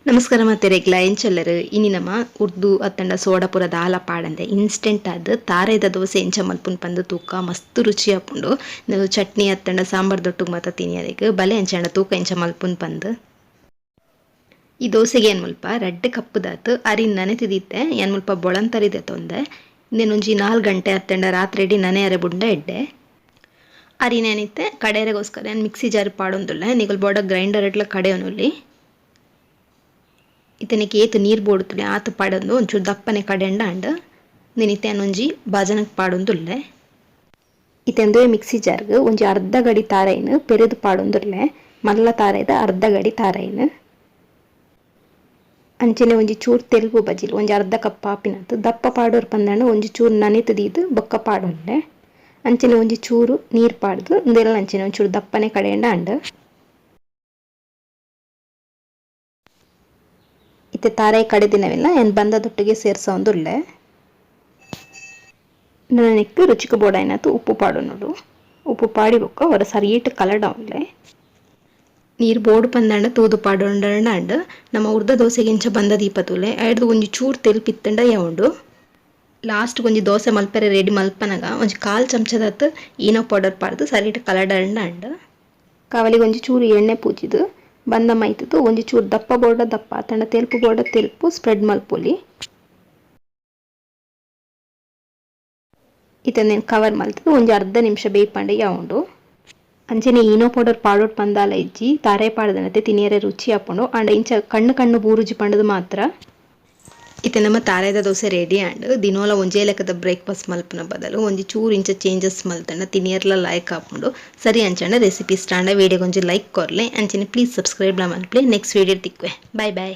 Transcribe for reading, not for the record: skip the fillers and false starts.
ನಮಸ್ಕಾರ ಮಾತೆರೆಗ್ಲ ಎಂಚೊಲ್ಲೆರ್. ಇನಿ ನಮ ಉರ್ದು ಅತ್ತಂಡ ಸೋಡಪುರ ದಾಲ ಪಾಡಂದೆ ಇನ್ಸ್ಟೆಂಟ್ ಆದ್ ತಾರಾಯಿದ ದೋಸೆ ಎಂಚ ಮಲ್ಪುನು ಪಂದ್ ತೂಕ. ಮಸ್ತ್ ರುಚಿ ಆಪುಂಡು. ಚಟ್ನಿ ಅತ್ತಂಡ ಸಾಂಬಾರ್ ದೊಟ್ಟುಗು ಮಾತ ತಿನಿಯರೆಗ್ ಬಲೆ ಅಂಚಾಂಡ ತೂಕ ಎಂಚ ಮಲ್ಪುನು ಪಂದ್. ಈ ದೋಸೆಗೆ ಏನ್ ಮುಲ್ಪ 2 ಕಪ್ಪುದಾತ್ ಅರಿನ್ ನನೆತಿದಿತ್ತೆ. ಏನ್ ಮುಲ್ಪ ಬೊಳಂತರಿ ದೆತೊಂದೆ. ಇಂದೆನ್ ಒಂಜಿ 4 ಗಂಟೆ ಅತ್ತಂಡ ರಾತ್ರೆಡಿ ನನೆಯರೆ ಬುಡ್ಂಡ ಎಡ್ಡೆ. ಅರಿ ನೆನಿತ್ತೆ ಕಡೆಯರೆಗೋಸ್ಕರ ಏನ್ ಮಿಕ್ಸಿ ಜಾರ್ ಪಾಡೊಂದುಲ್ಲೆ. ನಿಕುಲು ಬೋಡ ಗ್ರೈಂಡರ್ ಇಟ್ಲ ಕಡೆಯೊನೊಲಿ. ಇತ್ತನೆಕ್ ಏತ್ ನೀರು ಬೋಡುತ್ತಲೆ ಆತ್ ಪಾಡೊಂದು ಒಂಚೂರು ದಪ್ಪನೆ ಕಡೆಂಡ ಅಂಡ್ ನೆನಿತ್ತೆ ಒಂಜಿ ಬಾಜನಕ್ ಪಾಡೊಂದುಲ್ಲೆ. ಇತ್ತೆ ಮಿಕ್ಸಿ ಜಾರ್ಗ್ ಒಂಜಿ ಅರ್ಧ ಗಡಿ ತಾರೈನ್ ಪೆರೆದು ಪಾಡೊಂದುಲ್ಲೆ. ಮಲ್ಲ ತಾರೈದ ಅರ್ಧ ಗಡಿ ತಾರೈನ್. ಅಂಚನೆ ಒಂಜಿ ಚೂರು ತೆಲ್ಪು ಬಜಿಲ್ ಒಂಜಿ ಅರ್ಧ ಕಪ್ ಆಪಿನತ್. ದಪ್ಪ ಪಾಡೋರ್ ಪಂದಾಂಡ ಒಂಜಿ ಚೂರು ನನೆತ್ ದೀದ್ ಬೊಕ್ಕ ಪಾಡೊಲ್ಲೆ. ಅಂಚನೆ ಒಂಜಿ ಚೂರು ನೀರು ಪಾಡ್ದು ಉಂದೆಲ್ಲ ಅಂಚನೆ ಒಂಚೂರು ದಪ್ಪನೆ ಕಡೆಂಡ ಅಂಡ್. ಇತ್ತೆ ತಾರಾಯಿ ಕಡೆದಿನವೆಲ್ಲ ಏನ್ ಬಂದದೊಟ್ಟಿಗೆ ಸೇರ್ಸೊಂದುಲ್ಲೆ. ನೆಕ್ಕ್ ರುಚಿಕ್ ಬೋಡಾಯಿನಾತ್ ಉಪ್ಪು ಪಾಡೊನೊಡು. ಉಪ್ಪು ಪಾಡಿ ಬೊಕ್ಕ ಒರ ಸರಿಯಿಟ್ ಕಲಡಾವೊನ್ಲೆ. ನೀರು ಬೋಡು ಪಂದಾಂಡ ತೂದು ಪಾಡೊಂಡ ಅಂಡ್. ನಮ್ಮ ಉರ್ದ ದೋಸೆಗೆ ಇಂಚ ಬಂದ ದೀಪ ತೂಲೆ. ಐಡ್ದ್ ಒಂಜಿ ಚೂರು ತೆಲ್ಪಿತ್ತಂಡ ಯಾವುಂಡು. ಲಾಸ್ಟ್ ಒಂಜಿ ದೋಸೆ ಮಲ್ಪೆರೆ ರೆಡಿ ಮಲ್ಪನಗ ಒಂಜಿ ಕಾಲ್ ಚಮಚದಾತ್ ಈನೋ ಪೌಡರ್ ಪಾಡ್ದು ಸರಿಟ್ ಕಲಡಂಡ ಅಂಡ್. ಕಾವಲಿಗೆ ಒಂಜಿ ಚೂರು ಎಣ್ಣೆ ಪೂಜಿದ್ ಬಂದ ಮೈತುದು ಒಂಜಿ ಚೂರು ದಪ್ಪ ಬೋಡ ದಪ್ಪ ಅತ್ತಂಡ ತೆಲ್ಪು ಬೋಡ ತೆಲ್ಪು ಸ್ಪ್ರೆಡ್ ಮಲ್ಪೊಲಿ. ಇತ್ತೆ ಕವರ್ ಮಲ್ತುದು ಒಂಜಿ ಅರ್ಧ ನಿಮಿಷ ಬೇಯ್ಪಂಡ ಯಾವುಂಡು. ಅಂಚನೆ ಈನೋ ಪೌಡರ್ ಪಾಡೊಡ್ ಪಂದಾಲ ಇಜ್ಜಿ. ತಾರೆ ಪಾಡ್ದನತೆ ತಿನಿಯರೆ ರುಚಿ ಆಪುಂಡು. ಆಂಡ ಇಂಚ ಕಣ್ಣು ಕಣ್ಣು ಬೂರುಜಿ ಪಂಡುದು ಮಾತ್ರ. ಇತ್ತೆ ನಮ್ಮ ತಾರಾಯಿದ ದೋಸೆ ರೆಡಿ ಆಂಡ್. ದಿನೋಲ ಒಂಜೇ ಲೆಕ್ಕದ ಬ್ರೇಕ್ಫಾಸ್ಟ್ ಮಲ್ಪುನ ಬದಲು ಒಂಜಿ ಚೂರು ಇಂಚ ಚೇಂಜಸ್ ಮಲ್ತಂಡ ತಿನಿಯರ್ಲ ಲಾಯ್ಕ್ ಆಪುಂಡು. ಸರಿ, ಅಂಚಂಡ ರೆಸಿಪಿ ಇಷ್ಟ ಆಂಡ ವಿಡಿಯೋಗ್ ಒಂಜಿ ಲೈಕ್ ಕೊರ್ಲೆ. ಅಂಚನೆ ಪ್ಲೀಸ್ ಸಬ್ಸ್ಕ್ರೈಬ್ ಲ ಮಲ್ಪಲೆ. ನೆಕ್ಸ್ಟ್ ವಿಡಿಯೋ ತಿಕ್ಕುವೆ. Bye boy.